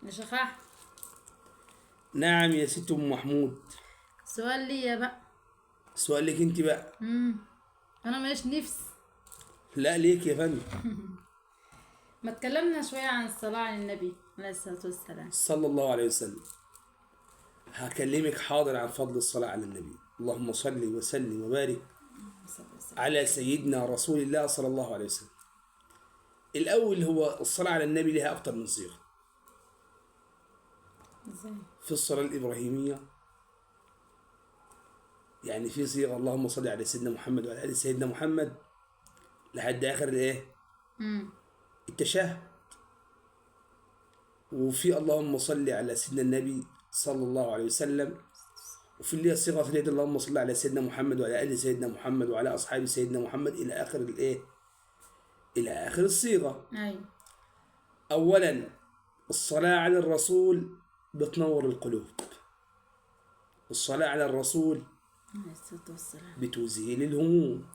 يا شيخ أحمد. نعم يا ست ام محمود. سؤال ليا بقى. سؤال لك انت بقى. انا ماليش نفس. لا ليك يا فندم. ما تكلمنا شوية عن الصلاة على النبي عليه الصلاة والسلام. صلى الله عليه وسلم. هكلمك حاضر عن فضل الصلاة على النبي. اللهم صل وسلم وبارك على سيدنا رسول الله صلى الله عليه وسلم. الأول هو الصلاة على النبي لها أكتر من صيغة. ازاي؟ في الصلاة الإبراهيمية، يعني في صيغة اللهم صل على سيدنا محمد وعلى آل سيدنا محمد لحد آخر الإيه؟ التشهد. وفي اللهم صل على سيدنا النبي صلى الله عليه وسلم. وفي اللي هي الصيغة في اللهم صل على سيدنا محمد وعلى آل سيدنا محمد وعلى أصحاب سيدنا محمد إلى آخر الإيه؟ إلى آخر الصيغة. أيوة. أولا الصلاة على الرسول بتنور القلوب. الصلاة على الرسول بتزيل الهموم.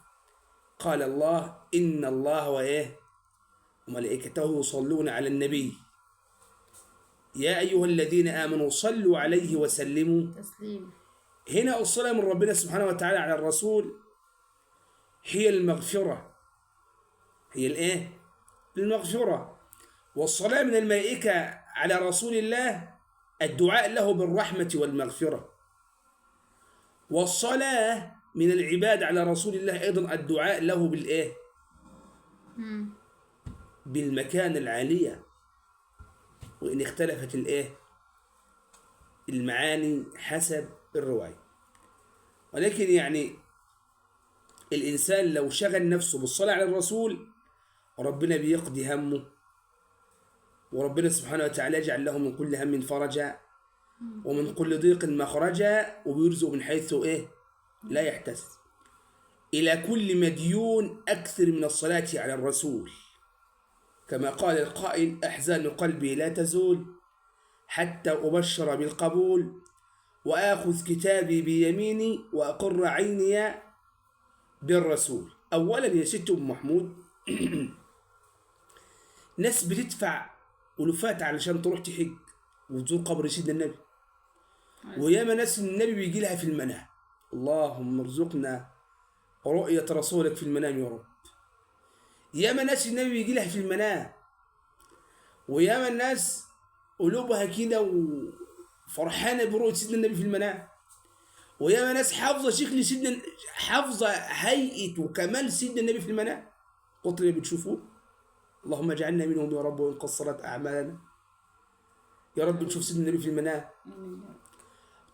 قال الله إن الله وإيه وملائكته يصلون على النبي يا أيها الذين آمنوا صلوا عليه وسلموا تسليم. هنا الصلاة من ربنا سبحانه وتعالى على الرسول هي المغفرة، هي الإيه؟ المغفرة. والصلاة من الملائكة على رسول الله الدعاء له بالرحمة والمغفرة. والصلاة من العباد على رسول الله أيضا الدعاء له بالإيه؟ بالمكانة العالية، وإن اختلفت الإيه؟ المعاني حسب الرواية. ولكن يعني الإنسان لو شغل نفسه بالصلاة على الرسول ربنا بيقضي همه، وربنا سبحانه وتعالى يجعل له من كل هم فرجا ومن كل ضيق مخرجا، وبيرزق من حيث إيه؟ لا يحتسب. إلى كل مديون أكثر من الصلاة على الرسول، كما قال القائل أحزان قلبي لا تزول حتى أبشر بالقبول وآخذ كتابي بيميني وأقر عيني بالرسول. أولا يا ست أم محمود، ناس بتدفع ألوفات علشان تروح تحج وتزور قبر سيدنا النبي، وياما ناس النبي بيجي لها في المنام. اللهم ارزقنا رؤية رسولك في المنام يا رب. ياما ناس النبي بيجي لها في المنام، وياما الناس قلوبها كده وفرحانة برؤية سيدنا النبي في المنام، وياما ناس حافظة شكل سيدنا، حافظة هيئة وكمال سيدنا النبي في المنام. قلت اللي بتشوفوه، اللهم اجعلنا منهم يا رب وإن قصرت أعمالنا يا رب نشوف سيدنا النبي في المنام.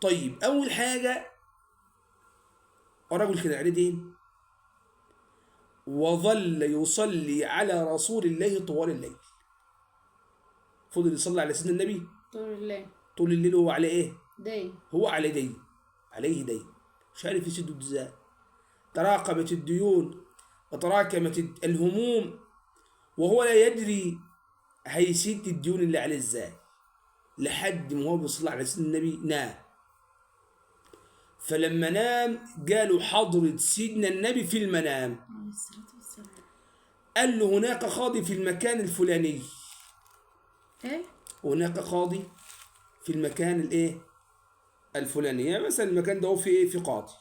طيب أول حاجة، رجل كان عليه دين وظل يصلي على رسول الله طوال الليل. فضل يصلي على سيدنا النبي طول الليل، طول الليل. هو على ايه؟ دين. هو على دين، عليه دين، مش عارف يسده ازاي. تراكمت الديون وتراكمت الهموم وهو لا يدري هيسد الديون اللي عليه ازاي، لحد ما هو بيصلي على سيدنا النبي نام. فلما نام قالوا حضرة سيدنا النبي في المنام، قال له هناك قاضي في المكان الفلاني. ايه؟ هناك قاضي في المكان الايه؟ الفلاني. يعني مثلا المكان ده هو في ايه؟ في قاضي.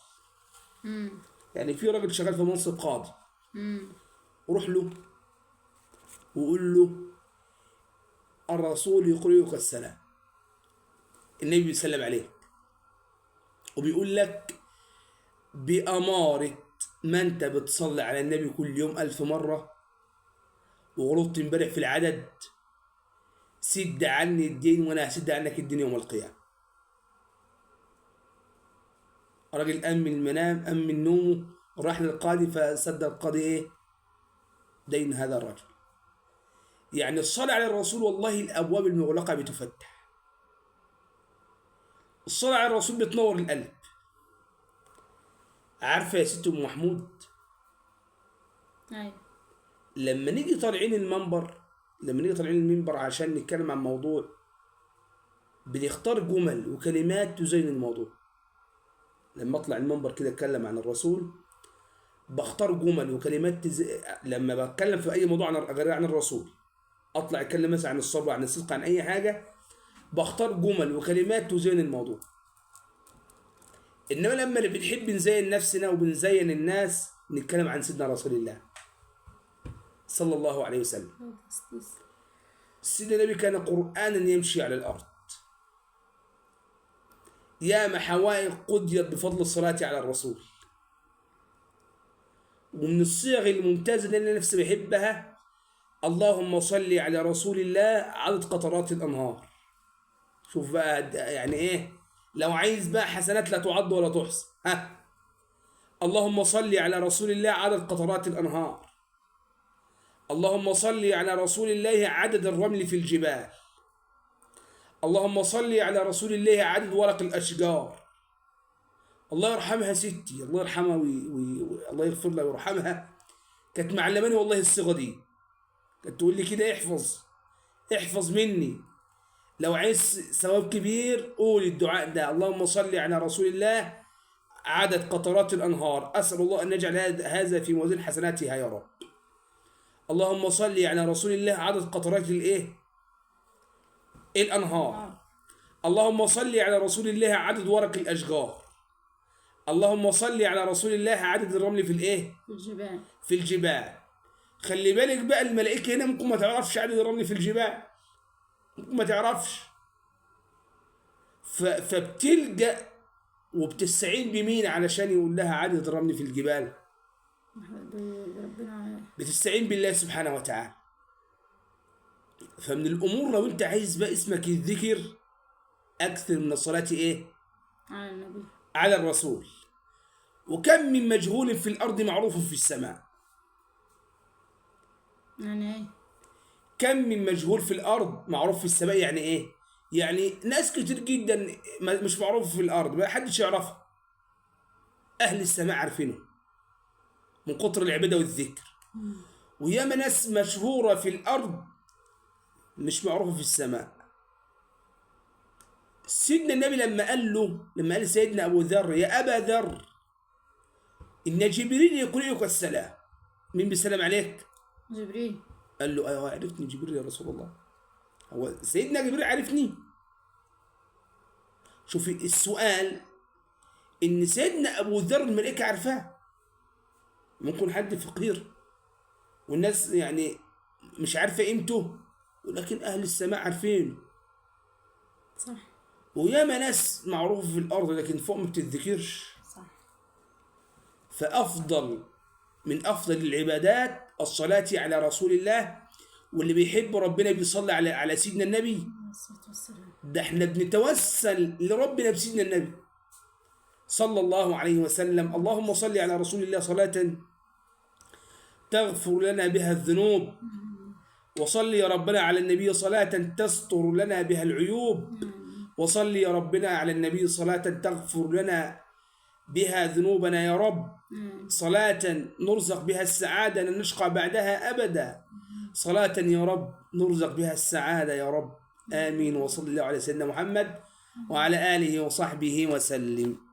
يعني في راجل شغال في منصب قاضي. روح له وقول له الرسول يقرئك السلام، النبي بيسلم عليك وبيقول لك بأمارة ما انت بتصلي على النبي كل يوم 1000 مرة وغلطت امبارح في العدد، سد عني الدين وانا هسد عنك الدين يوم القيامة. الراجل قام من المنام، قام من نومه، راح للقاضي، فسد القاضي ايه؟ دين هذا الرجل. يعني الصلاة على الرسول والله الأبواب المغلقة بتفتح. الصلاة على الرسول بتنور القلب. عارفة يا ست أم محمود؟ أيوة. لما نيجي طالعين المنبر، لما نيجي طالعين المنبر عشان نتكلم عن موضوع، بنختار جمل وكلمات تزين الموضوع. لما اطلع المنبر كده اتكلم عن الرسول، بختار جمل وكلمات لما بتكلم في اي موضوع عن غير عن الرسول، اطلع اتكلم مثلا عن الصبر، عن الصدق، عن اي حاجه، بختار جمل وكلمات تزين الموضوع. انما لما اللي بنحب نزين نفسنا وبنزين الناس نتكلم عن سيدنا رسول الله صلى الله عليه وسلم. سيدنا النبي كان قرآنا يمشي على الأرض. ياما حوائج قضيت بفضل الصلاة على الرسول. ومن الصيغ الممتازة اللي أنا نفسي بحبها: اللهم صل على رسول الله عدد قطرات الأنهار. شوف بقى يعني إيه، لو عايز بقى حسنات لا تعد ولا تحصى. ها، اللهم صل على رسول الله عدد قطرات الأنهار. اللهم صل على رسول الله عدد الرمل في الجبال. اللهم صل على رسول الله عدد ورق الأشجار. الله يرحمها ستي، الله يرحمها الله يغفر لها ويرحمها، كانت معلماني والله الصيغة دي. كانت تقول لي كده: احفظ احفظ مني، لو عايز ثواب كبير قول الدعاء ده: اللهم صل على رسول الله عدد قطرات الأنهار، أسأل الله أن نجعل هذا في موازين حسناتها يا رب. اللهم صل على رسول الله عدد قطرات الايه؟ الأنهار. اللهم صل على رسول الله عدد ورق الأشجار. اللهم صل على رسول الله عدد الرمل في الايه؟ في الجبال. في الجبال. خلي بالك بقى، الملائكة هنا ممكن ما تعرفش عدد الرمل في الجبال، ممكن ما تعرفش. فبتلجأ وبتستعين بمين علشان يقول لها عدد الرمل في الجبال؟ ربنا. بتستعين بالله سبحانه وتعالى. فمن الأمور لو أنت عايز بقى اسمك الذكر، أكثر من الصلاة إيه؟ على النبي، على الرسول. وكم من مجهول في الأرض معروف في السماء. يعني إيه؟ كم من مجهول في الأرض معروف في السماء؟ يعني إيه؟ يعني ناس كتير جدا مش معروف في الأرض، ما حدش يعرفها، أهل السماء عارفينه من كتر العبادة والذكر. وياما ناس مشهورة في الأرض مش معروفة في السماء. سيدنا النبي لما قال له، لما قال سيدنا أبو ذر: يا أبا ذر إن جبريل يقرئك السلام. مين بيسلم عليك؟ جبريل. قال له: أيوه عرفتني جبريل يا رسول الله. هو سيدنا جبريل عرفني؟ شوفي السؤال، إن سيدنا أبو ذر الملائكة عارفاه. ممكن حد فقير والناس يعني مش عارفة قيمته، ولكن أهل السماء عارفينه. صح. وياما ناس معروفة في الأرض لكن فوق ما بتتذكرش. صح. فأفضل من أفضل العبادات الصلاة على رسول الله، واللي بيحب ربنا بيصلي على سيدنا النبي. ده احنا بنتوسل لربنا بسيدنا النبي صلى الله عليه وسلم. اللهم صل على رسول الله صلاة تغفر لنا بها الذنوب، وصل يا ربنا على النبي صلاة تستر لنا بها العيوب، وصل يا ربنا على النبي صلاة تغفر لنا بها ذنوبنا يا رب، صلاة نرزق بها السعادة لا نشقى بعدها أبدا، صلاة يا رب نرزق بها السعادة يا رب، آمين. وصلى الله على سيدنا محمد وعلى آله وصحبه وسلم.